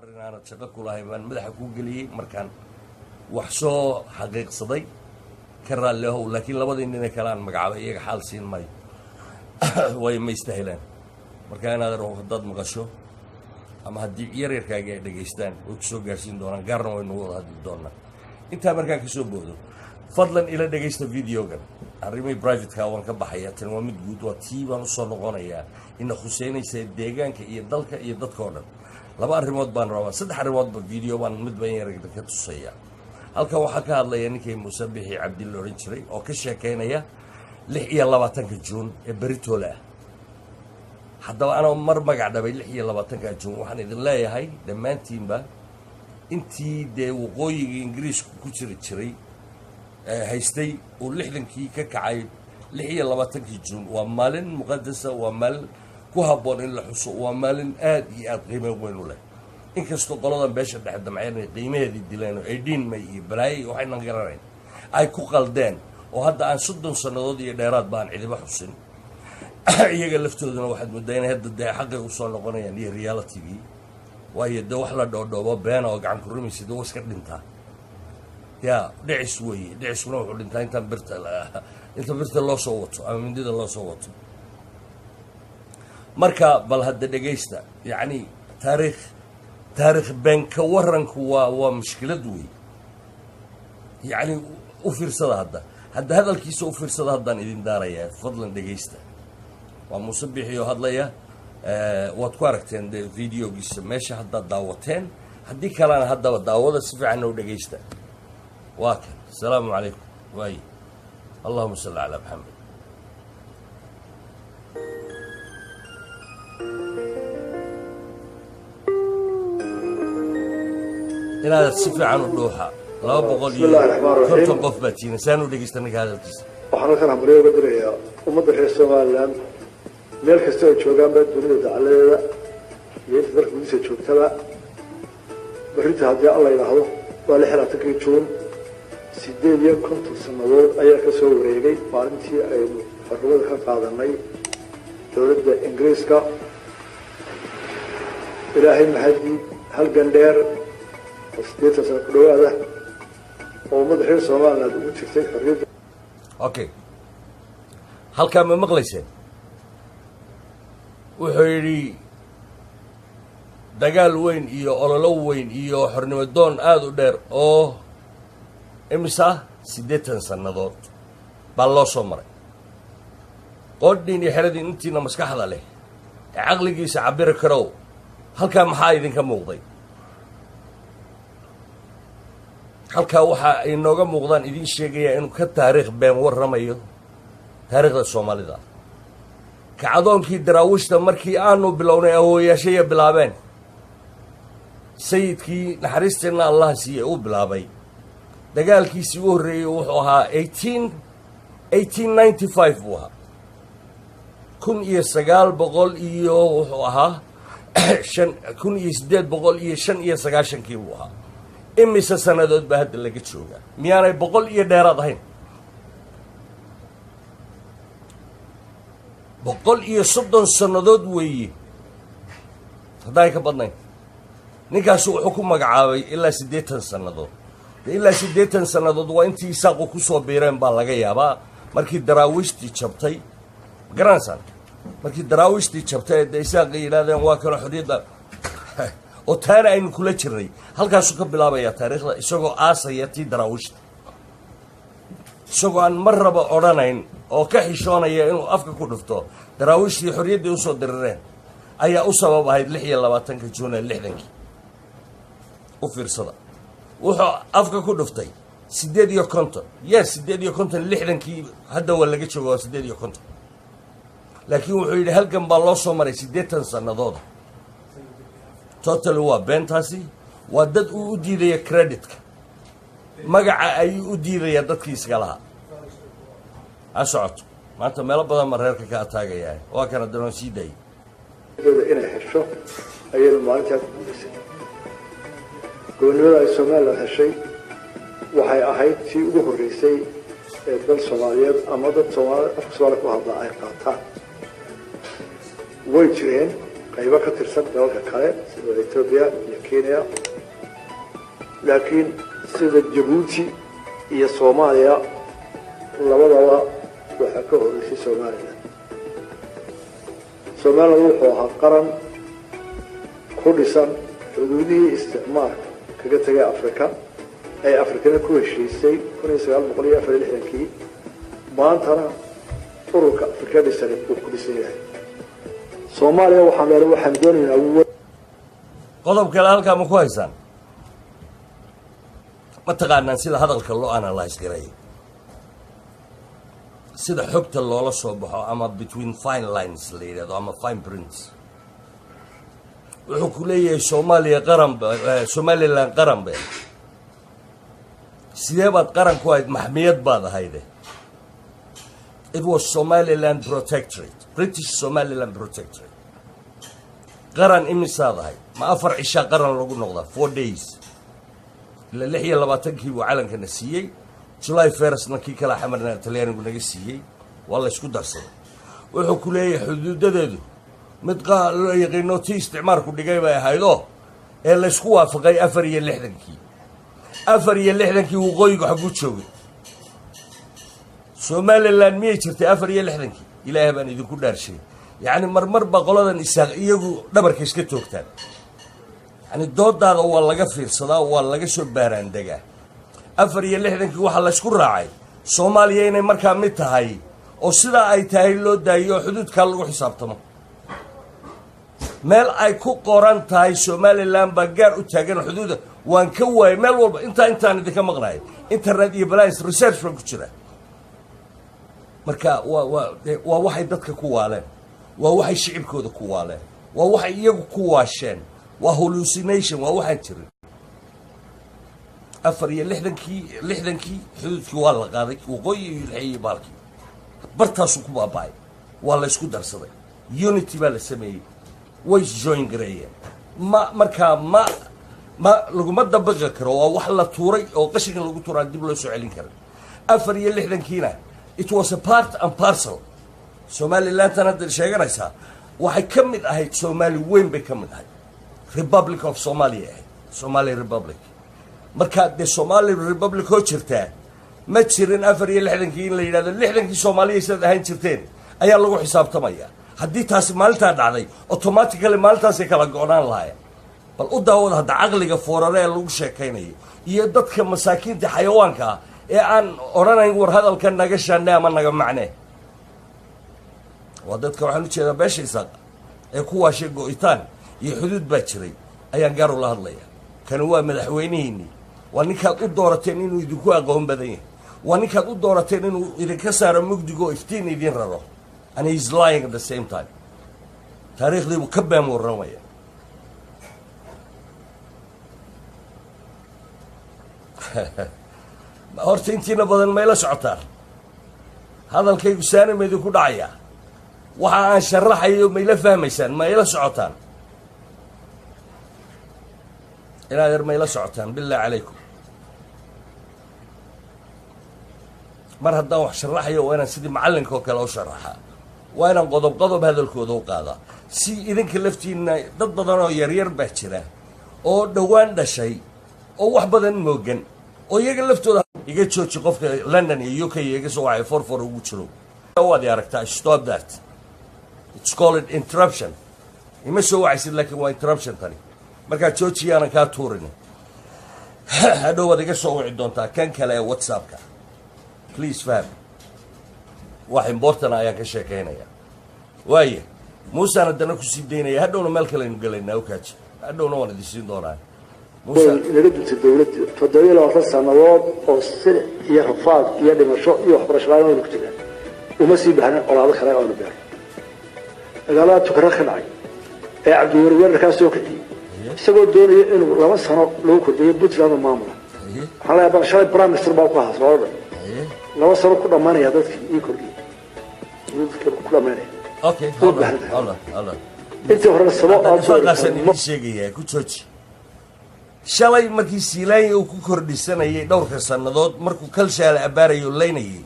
Arrin aanad shaqo ku lahayn baan madaxa kuu geliyey markaan wax soo xaqiiqsaday, ka raalli ahow. Laakiin labadii nine kale aan magacaabay iyaga xaal siin maayo, waayo ma istahilaan. Marka inaad haddaad maqasho ama haddii yaryarkaagii ay dhegaystaan, way ku soo gaarsiin doonaan, gaarna waynu wada hadli doonaa. Intaa markaan kasoo boodo, fadlan ila dhegaysta videogan. Arrimihii privateka waan ka baxayaa, tani waa mid guud, waa tii baan usoo noqonayaa ina khuseynaysa deegaanka iyo dalka iyo dadka oo dhan. Laba arrimood baan rabaa, saddex arrimoodba video baan midba in yar ka tusaya. Halkan waxaa ka hadlaya ninkay Muuse Bixi Cabdi la odhan jiray oo ka sheekaynaya 26-ka Juun ee beritoole ah. Haddaba anoo mar magac dhabay 26-ka Juun, waxaan idin leeyahay dhammaantiinba intii dee waqooyiga Ingiriisku ku jiri jiray haystay uu 60-kii ka kacay, 26-kii Juun waa maalin muqadasa, waa maalin ku habboon in la xuso, waa maalin aad iyo aad qiimo weyn u leh. Inkastoo qoladan beesha dhexe damceen ay qiimaheedii dileen oo 18 May iyo balaayo iyo waxaynan garanayn ay ku qaldeen, oo hadda aan 30 sannadood iyo dheeraad ba aan cidiba xusin, iyaga laftooduna waxaad moodaa inay hadda dee xaqay usoo noqonayaan iyo realitygii. Waayo dee wax la dhoodhoobo beena oo gacan ku rumaysa dee waa iska dhintaa. Yaa dhicis weeye, dhiciskuna wuxuu dhintaa intaan birta inta birta loo soo wato ama mindida loo soo wato. Marka bal hadda dhegaysta, yacni taariikh beenka waranku waa mushkilad wey. Yacni u fiirsada hadda hadalkiisa u fiirsada, haddaan idin daarayaa, fadlan dhegaysta. Waa Muuse Bixi oo hadlaya. Waad ku aragteen dee videogiisa meesha haddaad daawateen, haddii kalena haddaba daawada si fiicanna u dhegaysta. Waa kan. Asalaamu calaykum. Waay, allahuma salli calaa Maxamed. Inaad si fiican u dhuuxa, 250 Bismillahi raxmaani raxiim. qof baa tiina saan u dhegeysta ninka hadalkiisa. Waxaan halkan hambalyo uga dirayaa ummadda reer Somaliland meel kasta oo joogaanba dunida dacaladeeda iyo inta dalka gudihiisa joogtaba. Berrinta haddii Alla yidhaahdo waa 26-kii Juun, 58 sannadood ayaa ka soo wareegay maalintii aynu xornimada ka qaadanay dowladda Ingiriiska. Ilaahay mahadii, halgan dheer oo 80 sano ku dhawaada oo ummadda reer Somaliland ugu jirtay xorriyadda. Okay, halkaa ma maqlayseen? Wuxuu yidhi dagaal weyn iyo ololo weyn iyo xornimo doon aada u dheer oo imisa 80 sannadood baa loo soo maray. Qoodhiin iyo xeradiin, intiina maskaxda leh ee caqligiisa cabiri karow, halkaa maxaa idinka muuqday? Halkaa waxaa inooga muuqdaan idiin sheegayaa inuu ka taariikh been warramayo taariikhda Soomaalida. Kacdoonkii Daraawiishta markii aanu bilownay, awooyaashaya bilaabeen, sayidkii naxariisteenna Allah siiyey uu bilaabay, dagaalkiisii u horreeyey wuxuu ahaa 1895 buu ahaa, 1900 iyo wuxuu ahaa shan, 1895-kii buu ahaa. Imise sannadood baa hadda laga joogaa? Miyaanay 100 iyo dheeraad ahayn? 130 sannadood weeye haddaanay ka badnayn. Ninkaasu wuxuu ku magacaabay ilaa 80 sannadood. De ilaa 80 sannadood waa intii Isaaqu ku soo biireen baa laga yaabaa markii Daraawiishtii jabtay. Garanaysaan markii Daraawiishtii jabtay ee dee Isaaqay yidhahdeen waa kano xorriyadda oo taana aynu kula jirnay, halkaasuu ka bilaabayaa taariikhda isagoo aasaya tii Daraawiishta, isagoo aan mar raba odhanayn oo ka xishoonaya inuu afka ku dhufto Daraawiishtii xorriyaddii usoo dirireen ayaa u sabab ahayd 26-ka Juun ee 60-kii. U fiirsada, wuxuu afka ku dhuftay 58. Yes, 58, 60-kii hadda waa laga jooga, waa 58. Laakiin wuxuu yidhi halgan baa loo soo maray 80 sannadooda. Totally waa beentaasi. Waa dad uu u diidaya creditka, magaca ayuu u diidayaa dadkii iska lahaa. Ha socoto, maanta meelo badan ma reerka ka ataagayaa. Waa kana danoon sii daayay. Inay hesho ayaynu maalintaa ku guulaysay. Gobonnimada ay Somaliland heshay waxay ahayd tii ugu horreysay ee dal Soomaaliyeed ama dad Soomaali afka Soomaaliya ku hadla ay qaataan. Way jireen. Qaybo ka tirsan dalalka kale sida Etoobiya iyo Kenya, laakiin sida Jabuuti iyo Soomaaliya labadaba waxaa ka horreysay Somaliland. Somaliland wuxuu ahaa qaran ku dhisan xuduudihii isticmaalka kaga tegay Afrika ay Afrikana ku heshiisay 1964-kii, maantana ururka Afrika dhisan uu ku dhisan yahay. Soomaaliya waxaan leedahay, waxaan doonaynaa Qodob kale halkaa ma ku haysaan? Ma taqaanaan sida hadalka loo analyse gareeyo, sida xogta loola soo baxo ama between fine lines la yidhahdo ama fine prints? Wuxuu ku leeyahay Soomaaliya qaran, Somaliland qaran be. Sidee baad qaran ku ahayd? Maxmiyad baad ahayde. It was Somaliland Protectorate, British Somaliland Protectorate. Qaran imisaad ahayd? Ma 4 cishaa qaran lagu noqdaa? 4 days? Ila 26-kii buu calankana siiyey, July 1-na kii kala Xamarna Talyaanigu naga siiyey, waa la isku darsaday. Wuxuu ku leeyahay xuduudadeedu mid loo yaqiino tii isticmaarku dhigay bay ahaydoo ee laysku waafaqay 64-kii. 64-kii waqooyigu xagguu joogay? Somaliland miyay jirtay 64-kii? Ilaahay baan idinku dhaarshay. Yacni marmar ba qoladan Isaaq iyagu dhabarka iska toogtaan. Yacni doodaada waa laga fiirsadaa, waa laga soo baaraandegaa. 64-kii waxaa laysku raacay Soomaaliya inay markaa mid tahay oo sidaa ay tahay loo daayo oo xuduudkaa lagu xisaabtamo. Meel ay ku qoran tahay Somaliland baa gaar u taagan xuduuda waan ka waayay meel walba. Intaan idinka maqnahay internet iyo balance research baan ku jira. Marka waa waxay dadka ku waaleen, waa waxay shicibkooda ku waaleen, waa waxay iyagu ku waasheen, waa hallucination, waa waxaan jirin. 64-kii, 60-kii xuduudkii waa la qaaday, waqooyi iyo lixiyii baalkii bartaasuu ku baaba'ay, waa la ysku darsaday, unity baa la sameeyey, way join gareeyeen. Ma markaa ma laguma dabaqi karo, waa wax la tuuray oo qashinka lagu tuuraa, dib loo soo celin karin. 64-kiina it was a part and parcel. Somalilantan hadda sheeganaysaa waxay ka mid ahayd Soomaali weyn bay ka mid ahayd, Republic of Somalia ahayd, Somali Republic. Marka dee Somali Republic oo jirtaa ma jirin 64-kii. In la yidhahdo 60-kii Soomaaliya sidaad ahaan jirteen ayaa lagu xisaabtamaya, haddii taasi maalintaa dhacday, automatically maalintaasay kala go-naan lahaayeen. Bal u daawada hadda caqliga foorare ee lagu sheekaynayo iyo dadka masaakiinta xayawaanka ah ee aan odhanayn war hadalka naga shanne ama naga macne. Waa dadka waxaan ujeedaa beesha Isaaq ee ku waashay go-itaan iyo xuduud baa jiray ayaan gaar ula hadlaya. Kani waa madaxweynihiinii, waa ninkaad u doorateen inuu idinku aqoon badan yahay, waa ninkaad u doorateen inuu idinka saaro mugdigo iftiin idin raro, and he is lying at the same time. Taariikhdiibuu ka been warramaya. Horta intiina badan mayla socotaan? Hadalkaygu saani ma idinku dhacayaa? Waxa aan sharaxayo mayla fahmaysaan? Ma ila socotaan? Inaad yar mayla socotaan, billahi calaykum? Mar haddaan wax sharaxayo waa inaan sidii macallinka oo kale u sharaxaa, waa inaan qodob qodob hadalkooda u qaadaa si idinka laftiinna. Dad badan oo yaryar baa jira oo dhowaan dhashay oo wax badan moogan oo iyaga laftooda. Iga jooji qofka London iyo UK iyo iga soo wacay 44 ugu jiro. Waad i aragtaa. Stop that, it's called interruption. Ima soo wacaysid, laakiin waa interruption tani. Markaa joojiyaanan kaa tuurin. Hadhow waad iga soo wici doontaa kan kale ee WhatsAppka. Please faham, wax important ayaan ka sheekaynaya. Waaya, Muusaan haddana kusii daynaya, hadhowna meel kale aynu gelaynaa. Okaaji, hadhowna waan idin siin doonaa. Muusa. Way inaga duntay dawladdu. 27 sannadood oo silic iyo rafaad iyo dhimasho iyo waxbarasho la'aan aynu ku jirnaa. Uma sii baahnin colaado kale oonu beerno. Dagaalada Tukaro ka dhacay ee Cabdiweli weerarkaa soo kiciyey, isagoo doonaya inuu 2 sano lagu kordhiyo Puntland oo maamula. Waxaan leeyahay, bal shalay prime minister baa ku ahaa Soomaalida. 2 sano ku dhammaanaya dadkii ii kordhiyey, dadka ku dhammaanaya. Okay. Uma hold on. baahna. Hold on, hold on. Intii horena sabo Hadda aad soo nifaaqaasaan idiin sheegayaa, ku jooji. Shalay markii Siilaanya uu ku kordhisanayay dhowrka sannadood, markuu Kalshaale abbaarayo laynayay,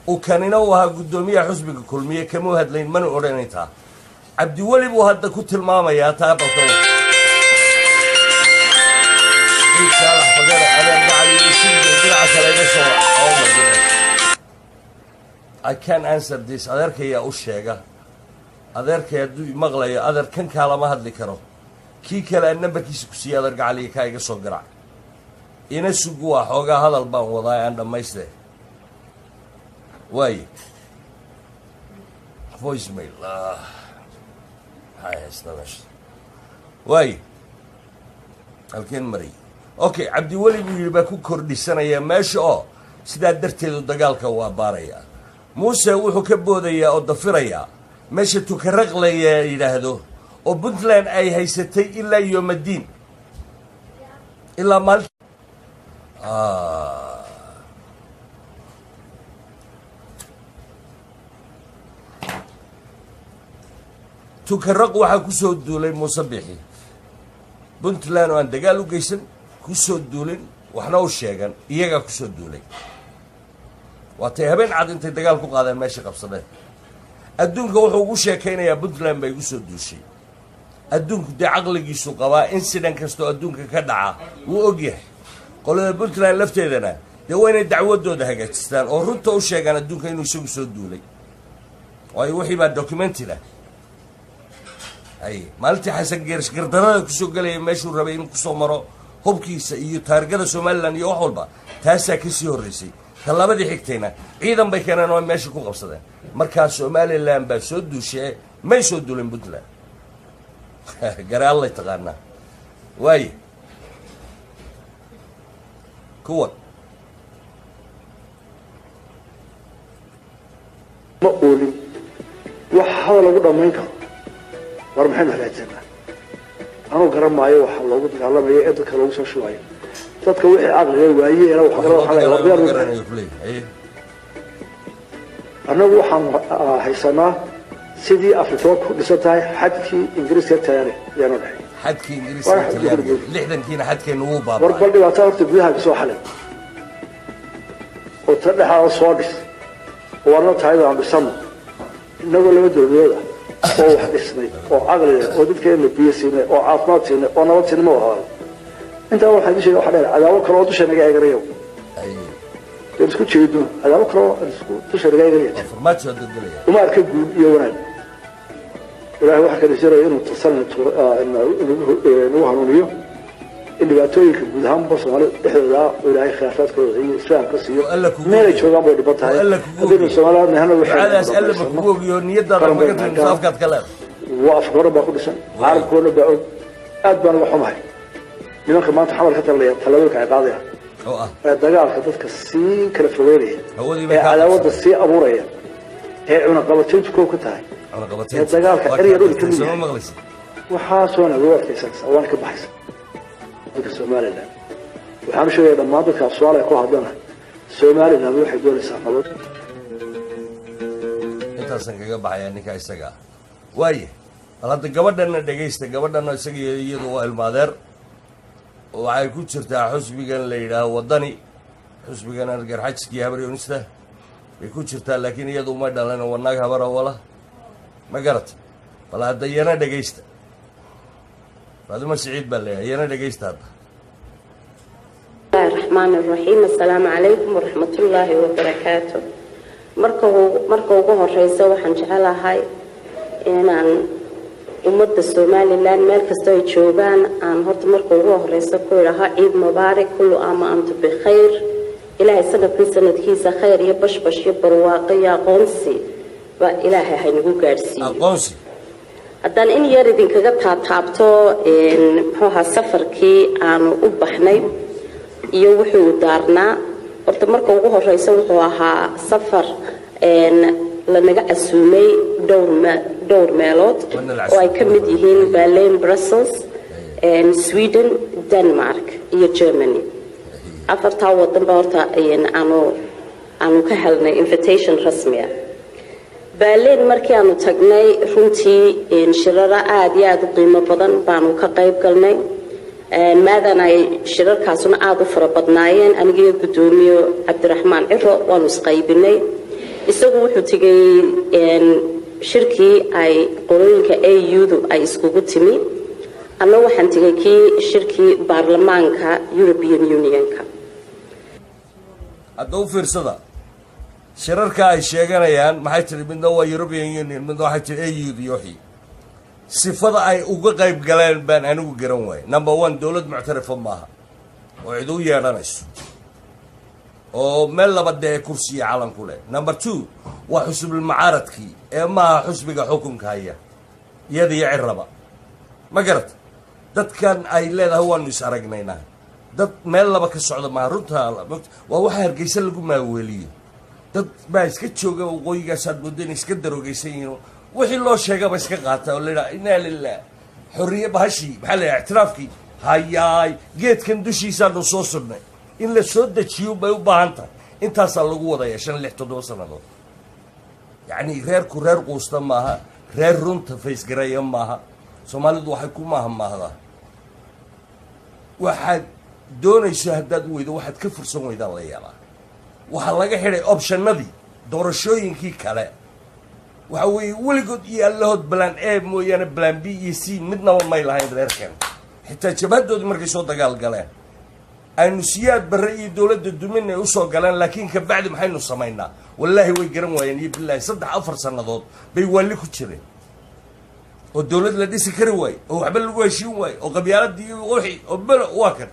uu kanina uu ahaa guddoomiyaha xusbiga Kulmiye, kamuu hadlayn, mana odhanayn taa. Cabdiweli buu hadda ku tilmaamayaa taa. Balka Ciid Saalax Fagare, adeer gacali iyo dhinaca kale iga soo. Oh my goodness, I can't answer this. Adeerkayaa u sheega, adeerkay hadduu maqlayo. Adeer, kan kaalama hadli karo, kii kale aan nambarkiisa ku siiyey. Adeer gacaliga kaa iga soo garac, ina sugu. Waa xoogaa hadal baan wadaa, aan dhammayste waaye. Voicemail maxay haystaa meesha? Waaye, halkeen maray? Okay, Cabdiweli buu yidhi baa ku kordhisanaya meesha, oo sidaa darteedu dagaalka waa baarayaa. Muuse wuxuu ka boodayaa oo dafirayaa meesha Tukaraqlaya yidhaahdo oo Puntland ay haysatay ilaa yoomadiin, ilaa maalin. Tukaraq waxaa ku soo duulay Muuse Bixi. Puntland oo aan dagaal u geysan, ku soo duulin, waxna u sheegan, iyagaa ku soo duulay. Waatay habeen cad intay dagaal ku qaadeen meesha qabsadeen. Adduunka wuxuu ugu sheekaynayaa Puntland bay igu soo duushay. Adduunku dee caqligiisu qabaa, incident kastoo adduunka ka dhaca wuu og yahay. Qolada Puntland lafteedana dee waa inay dacwadooda hagaajistaan oo runta u sheegaan adduunka inuu isagu soo duulay, waayo wixii baa documented ah. Hay, maalintii Xasan Geerish gardarada kusoo gelaya meeshuu rabay inuu kusoo maro hubkiisa iyo taargada Somaliland iyo wax walba, taasaa kasii horreysay. Tallaabadii xigtayna ciidan bay keeneen oo meesha ku qabsadeen. Markaa Somaliland baa soo duushee, may soo duulin Puntland. Garaallay taqaanaa waaye kuwan. Ma oolin wax hadal lagu dhammayn karo. War maxaynu hagaajsanaa? Anuu garan maayo waxa loogu dagaalamayo ee dadka loogu soo shubayo. Dadka wixii caqliga waayeena wax garan waxaa la war garanayo kuleeyahay. Annagu waxaan haysanaa sidii Afrika ku dhisan tahay, xadkii Ingiriiska Talyaaniga ayaanu dhexay. Xadkii Ingiriiska, Talyaaniga, 60-kiina xadkeenu wuu war baaba'ay. Bal dhibaatada horta gudaha ka soo xalay oo ta dhexaada soo dhis, oo warna tahayda aan dhisano innagoo laba dowladood ah oo wax dhisnay oo caqli leh oo dadkeena biyo siinay oo caafimaad siinay oo nabad siinay, ma wada intaa. Waxaan idin sheegay waxa dheer cadaabo kale oo dusha naga eeganayo. Dee isku jeedo cadaabo kale oo isku dusha naga eeganaya. Waa Farmaajo hadda gelaya. Uma arka guul iyo wanaag. Ilaahay waxaa ka rajaynayaa inuu tasan nagu hanuuniyo in dhibaatooyinka guud ahaanba Soomaalida dhexdooda oo Ilaahay khilaafaadkooda iyo islaamka siiyo. Oo Alla kugu meelay ogiyo. Joogaan bay dhiban tahay. Oo Alla kugu haddaynu ogiyo. Soomaalida nahana waxay Ducadaas Alla ma kugu ogiyo? Niyadaada qaran maga baynu timi nahay. afkaad ka leedahay. Waa Afrika oo dhan baa ku dhisan, caalamka oo dhan baa og. Aad baan uga xumahay nimanka maanta xamal ka talinaya tallaabooyinka ay qaadayaan oo ah ee dagaalka dadka sii kala fogeynaya hawadii bay ee kaa cadaawadda sii abuuraya ee cunaqabatayntu koow ka tahay cunaqabataynta ee dagaalka Waa erya kaa dhul ka gartay, mid sooma yahay. Maqlaysid? Waxaasoo nagu adkaysanaysaa waana ka baxaysa dalka Somaliland. Waxaan u sheegaya dhammaan dadka af Soomaaliya ku hadlana, Somaliland waxay doonaysaa nabad. Intaasaan kaga baxayaa ninka isaga ah. Waaye, bal hadda gabadhana dhegaysta. Gabadhana isaga iyo iyadu waa ilmaadeer. Waxay ku jirtaa xusbigan la yidhaaho Wadani, xusbigan Argarxajiskii Habaryonista bay ku jirtaa, laakiin iyadu uma dhalan, waa naag habara wala ma garata. Bal hadda iyana dhegaysta. Faadimo Siciid baa leeyahay, iyana dhegaysta hadda. الله الرحمن الرحيم، السلام عليكم ورحمة الله وبركاته. Marka ugu horeysa waxaan jecelahay inaan ummadda Somaliland meel kasta ay joogaan aan horta marka ugu horeysa ku idhaho ciid mubaarak, kullu ama antu bikhayr. Ilaahay sanadkan sanadkiisa khayr iyo bashbash iyo barwaaqo iyo aqoonsi ba Ilaahay haynagu gaadhsiiyo. Aqoonsi. Haddaan in yar idinkaga taataabto muxuu ahaa safarkii aanu u baxnay iyo wuxuu daarnaa, horta marka ugu horeysa wuxuu ahaa safar lanaga casuumay dhowr meelood Waana la oo ay ka mid casuumay. yihiin Berlin, Brussels, Sweden, Denmark iyo Germany. Afartaa wadan ba horta aanu ka helnay invitation rasmi ah. Berlin markii aanu tagnay, runtii shiraro aada iyo aada u qiimo badan baanu ka qayb galnay. Maadan ay shirarkaasuna aada u fara badnaayeen, anigiyo guddoomiye Cabdiraxmaan Ciro waanu isqaybinay. Isagu wuxuu tegay Shirkii ay qolooyinka AU-du ay iskugu timi, anna waxaan tegay kii shirkii baarlamaanka European Unionka. Hadda u fiirsada shirarka ay sheeganayaan. Maxay tiri? Midna waa European Union, midna waxay tiri AU-da. Iyo wixii sifada ay uga qayb galeen baan anigu garan waayay. Number one, dowlad muctarifa maaha oo cid u yeedhanayso oo meel laba dee kursiya calan ku leh. Number two, waa xusbulmucaaradkii ee maaha xusbiga xukunka haya, iyada iyo ciraba ma garata. Dadkan ay leedahay waanu is aragnaynaa, dad meel laba ka socda maaha. Runta waa waxa Hargeysa lagu maaweeliyo. Dad baa iska jooga waqooyigaasaad moodo inay iska daroogeysan yihiin, wixii loo sheegaba iska qaata oo la yidhaha inaa lilah xorriye bahashii, maxaa la yidhaha, ictiraafkii hayaay, geedkan dushiisaanu soo sudhnay, in la soo dejiyo bay u baahan tahay. Intaasaa lagu wadaya 5, 6, 7 sannadood. Yacni reerku reer quusta maaha, reer runta faysgareeya maaha. Soomaalidu waxay ku maahmaahdaa: waxaad doonayso haddaad weydo, waxaad ka fursan weydaan la yeelaa. Waxaa laga xidhay optionadii doorashooyinkii kale. Waxa weeye weligood iyo allahood plan A mooyaane plan B iyo C midnaba may lahayn reerkan. Xitaa jabhadoodii markay soo dagaal galeen, aynu Siyaad Barre iyo dowladda dumin ay usoo galeen, laakiin kabacdi maxaynu samaynaa? Wallaahi way garan waayeen iyo bilaahi. 3, 4 sannadood bay waalli ku jireen oo dowlad la dhisi kari waaye oo waxba lagu heshiin waaye oo qabyaaladii wixii oo belo waa kan,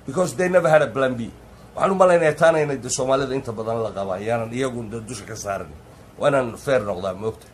because they never had a plan B. Waxaan u malaynayaa taana inay de Soomaalida inta badan la qabaan, yaanan iyagun de dusha ka saaran. Waa inaan fair noqdaa, moogta.